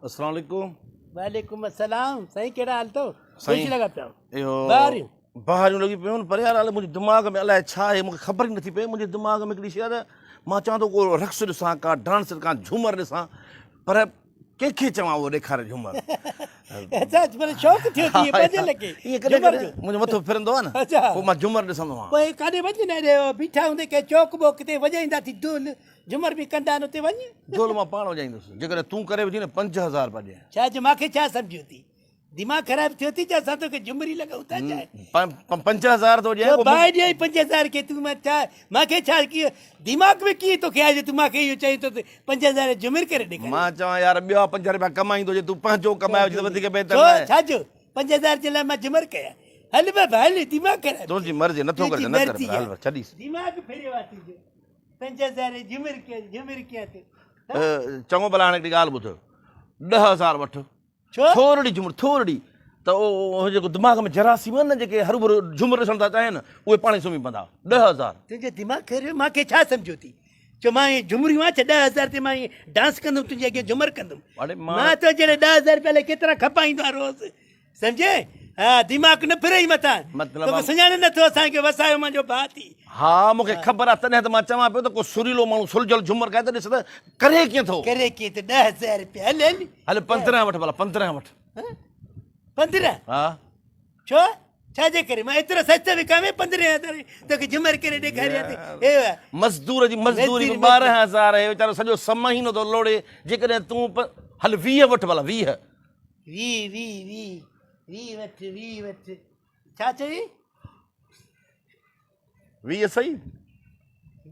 السلام عليڪم. وعليڪم السلام سائين ڪهڙا حال اٿو؟ سائين خوش لڳا پيا اهو بهاريون بهاريون لڳي پيون پر يار الائي منهنجي دماغ ۾ الائي ڇا آهي مونکي خبر ئي نٿي پئي منهنجي دماغ ۾ هڪڙي شي آهي ته مان چوان ٿو ڪو رقص ڏسان ڪا ڊانس ڪا جهومر ڏسان پر ڪنهن کي چوان اهو ڏيکاري جهومر. اڇا پر شوق ٿيو ٿي پنهنجي لڳي ائين ڪڏهن ڪڏهن منهنجو مٿو ڦرندو آهي نه اڇا پوء مان جهومر ڏسندو آهيان. پوء ڪاڏي وڃ نه ايڏي بيٺا هوندي ڪنهن چوڪ ٻوڪ تي وڄائيندا ٿي دول جهومر به ڪندا آهن اتي وڃ. دول مان پاڻ وڄائيندس جيڪڏهن تون ڪري وجهين نه 5000 رپيا ڏيان. ڇا جو مانکي ڇا سمجهيو ٿي دماغ خراب ٿيو ٿي ڇا اسان توکي جهمري لڳائون ٿا ڇا؟ 5000 ٿو ڏيان ڇو باهه ڏيئي 5000 کي تون مان ڇا مانکي ڇا ڪيئن دماغ ۾ ڪيئن توکي آيو جو تون مانکي اهو چئين ٿو ته 5000 جهمر ڪري ڏيکاري. مان چوان يار ٻيا 5 رپيا ڪمائيندو جي تون پنهنجو ڪمايو هجي ته وڌيڪ بهتر ڇو نه آهي. ڇا جو 5000 جي لاء مان جهمر ڪيان هل بابا هل دماغ خراب تنهنجي مرضي نٿو ڪري ته نه ڪر هل ڇڏيس. دماغ ڦريو آ تنهنجو 5000 جهمر ڪيان جهمر ڪيان ٿو. چڱو ڀلا هاڻي هڪڙي ڳالهه ٻڌ 10000 وٺ ڇو؟ ٿورڙي جهمر ٿورڙي ته اهو جيڪو دماغ ۾ جراثيم آهن نه جيڪي هروڀرو جهمر ڏسڻ ٿا چاهين اهي پاڻ ئي سمهي پوندا. 10000. تنهنجو دماغ خراب مان کي ڇا سمجهيو ٿي جو مان اهي جهمريون آهن ڇا 10000 تي مان ائين ڊانس ڪندم تنهنجي اڳيان جهمر ڪندم اڙي مان مان تو جهڙي 10000 رپيا لاء ڪيترا کپائيندو آهيان روز سمجهي ها دماغ نه ڦرئي متان مطلب توکي سڃاڻي نٿو اسان کي وسايو منهنجو ڀاء ٿي. ها مون کي خبر آهي تڏهن ته مان چوان پيو ته ڪو سريلو ماڻهو سلجهيل جهمر ڪري ته ڏس ته ڪري ڪيئن ٿو. ڪري ڪيئن ٿو 10000 رپيا هل هل. هل 15 وٺ ڀلا 15 وٺ. 15؟ ها. ڇو ڇا جي ڪري مان ايترو سستو وڪامي 15000 توکي جهمر ڪري ڏيکاريان ٿي. هي مزدور جي مزدوري به 12000 هي ويچارو سڄو سمهينو ٿو لوڙي جيڪڏهن تون هل 20 وٺ ڀلا 20. 20 20 20 20 وٺ 20 وٺ ڇا چئي؟ 20 صحيح؟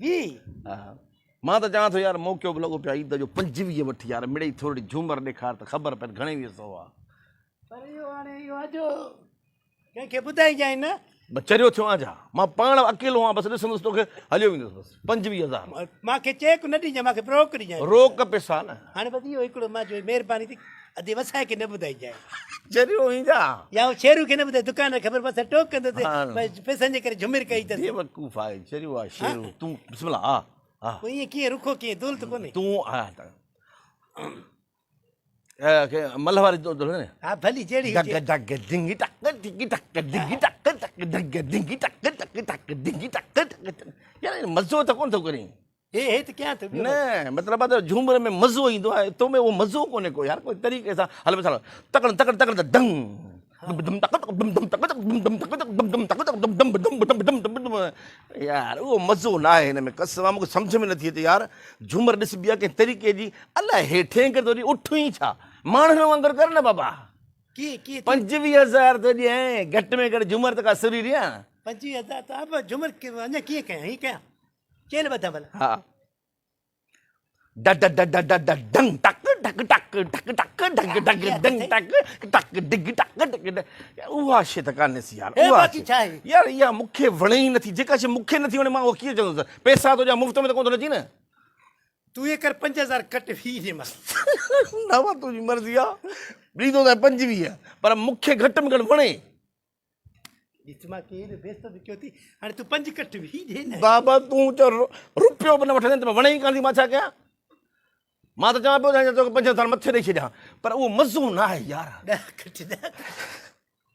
20 ها مان ته چوان ٿو يار موقعو به لڳو پيو عيد جو 25 وٺ يار مڙئي ٿورڙي جهومر ڏيکار ته خبر پئي گهڻي ويهه سو آ. پر اهو هاڻي اهو آ جو ڪنهن کي ٻڌائجانء نه. بس چريو ٿيو آهيان ڇا؟ مان پاڻ اڪيلو آهيان بس ڏسندس توکي هليو ويندس بس 25000. مان کي چيڪ نه ڏجانء مان کي روڪ ڏجانء. روڪ پئسا نه. هاڻي بس اهو هڪڙو مان جو مهرباني ٿي ادي وسائي کي نه ٻڌائجانء. چريو آهين ڇا؟ يا هو شيرو کي نه ٻڌائي دڪان ۾ خبر پئس ٽوڪ ڪندس پئسن جي ڪري جهمر ڪئي اٿس. بيوقوف آهي چريو آهي شيرو تون بسم الله ها ها. پوء ائين ڪيئن رکو ڪيئن دولت ڪونهي. تون ها ملهه واري دول نه ها ڀلي جهڙي هجي ڊگ ڊگ ڊنگ ٽڪ ڊنگ ٽڪ ڊنگ ٽڪ ٽڪ ڊگ ڊنگ ٽڪ ٽڪ ٽڪ ڊنگ ٽڪ ٽڪ يار مزو ته ڪونه ٿو ڪرين هي هي ته ڪيان ٿو نه مطلب ته جهومر ۾ مزو ايندو آهي تو ۾ اهو مزو ڪونهي ڪو يار ڪوئي طريقي سان هل مثال تڪڙ تڪڙ تڪڙ ته ڊنگ دم تڪ تڪ دم دم تڪ تڪ دم دم تڪ تڪ دم دم تڪ تڪ دم دم دم دم دم دم دم يار اهو مزو نه آهي هن ۾ قسم آ مونکي سمجهه ۾ نٿي اچي يار جهومر ڏسبي آ ڪنهن طريقي جي الاء هيٺين ڪر ٿو ڏي اٺ ئي ڇا ماڻهن وانگر ڪر نه بابا ڪيئن ڪيئن 25000 ٿو ڏين گهٽ ۾ گهٽ جهومر ته ڪا سري ڏيان 25000 ته ابا جهومر اڃا ڪيئن ڪيان هي ڪيان چيل ٻڌان ڀلا ها ڊ ڊ ڊ ڊ ڊ ڊ ڊنگ ٽڪ ڍڪ ٽڪ ڍڪ ٽڪ ڍڪ ڍڪ ڊنگ ٽڪ ٽڪ ڊگ ٽڪ ڍڪ ڊ اها شي ته ڪانهيس يار اها شي يار اها مون کي وڻي ئي نٿي جيڪا شي مون کي نٿي وڻي مان اها ڪيئن چوندس پئسا تو جا مفت ۾ ته ڪونه ٿو نچي نه تون ائين ڪر 5000 ڪٽ 20 ڏي مان نه وا تنهنجي مرضي آ ڏيندو ته 25 پر مون کي گهٽ ۾ گهٽ وڻي ڏس مان ڪير بيستو به ڪيو ٿي هاڻي تون پنج ڪٽ به ڏي نه بابا تون چ روپيو به نه وٺندين ته وڻي ئي ڪانه ٿي مان ڇا ڪيان مان ته چوان پيو ته توکي 5000 مٿي ڏئي ڇڏيان پر اهو مزو نه آهي يار ڏهه ڪٽ ڏهه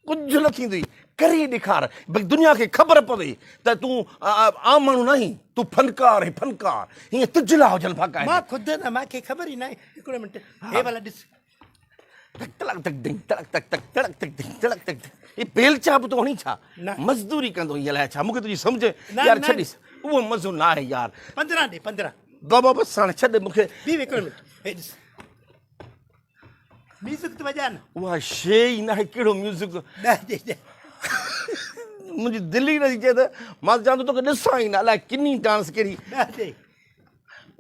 ڪجهه نه ٿيندوئي ڪري ڏيکار ڀئي دنيا کي خبر پوي ته تون عام ماڻهو نه آهين تون فنڪار آهين فنڪار هيئن تجلا هجن باقاعده مان خود نه مان کي خبر ئي نه آهي هڪڙو منٽ هي ڀلا ڏس تڪ تڙڪ تڪ ڊنگ تڙڪ تڪ تڪ تڙڪ تڪ ڊنگ تڙڪ تڪ هي بيلچا به تو هڻي ڇا مزدوري ڪندو هين الائي ڇا مونکي تنهنجي سمجهه يار ڇڏيس اهو مزو نه آهي يار 15 ڏي 15 بابا بس هاڻي ڇڏ مونکي بي هڪڙو منٽ هي ڏس ميوزڪ ته وڄا نه اها شي ئي ناهي ڪهڙو ميوزڪ ڏه ڏي ڏه منهنجي دل ئي نٿي چئي ته مان چوان ٿو توکي ڏسان ئي نه الائي ڪني ڊانس ڪهڙي ڏه ڏي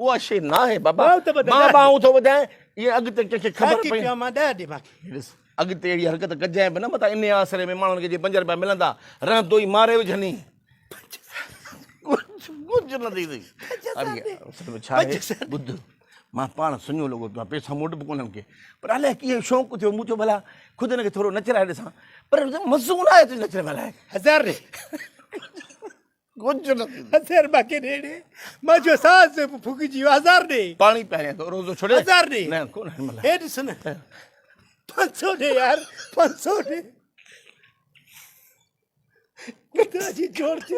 اها شيء ناهي بابا مان ٻانهون ٿو ٻڌايان ايئن اڳتي ڪنهن کي خبر پئي مان ڏهه ڏي مان ڏس اڳتي اهڙي حرڪت ڪجانء به نه متان انهي آسري ۾ ماڻهن کي جي 5 رپيا ملندا رهندو ئي ماري وجهني ڪجهه نه ٿيندي اصل ۾ ڇا آهي ٻڌ مان پاڻ سڃو لڳو پيو آهيان پئسا مون وٽ به ڪونهن ڪي پر الائي ڪيئن شوق ٿيو مون چيو ڀلا خود هن کي ٿورو نچرائي ڏسان پر مزو نه آيو تنهنجي نچڻ ۾ الائي هزار ڏي. ڪجهه نه ٿيندو. هزار مان کي ڏي ڏي. منهنجو ساهه ڦڪجي ويو. هزار ڏي. پاڻي پياريان ٿو روزو ڇوڙي. هزار ڏي. نه ڪونه هن مهل. هي ڏس نه. 500 ڏي يار 500 ڏي. ڪترا جي جوڙ ٿي.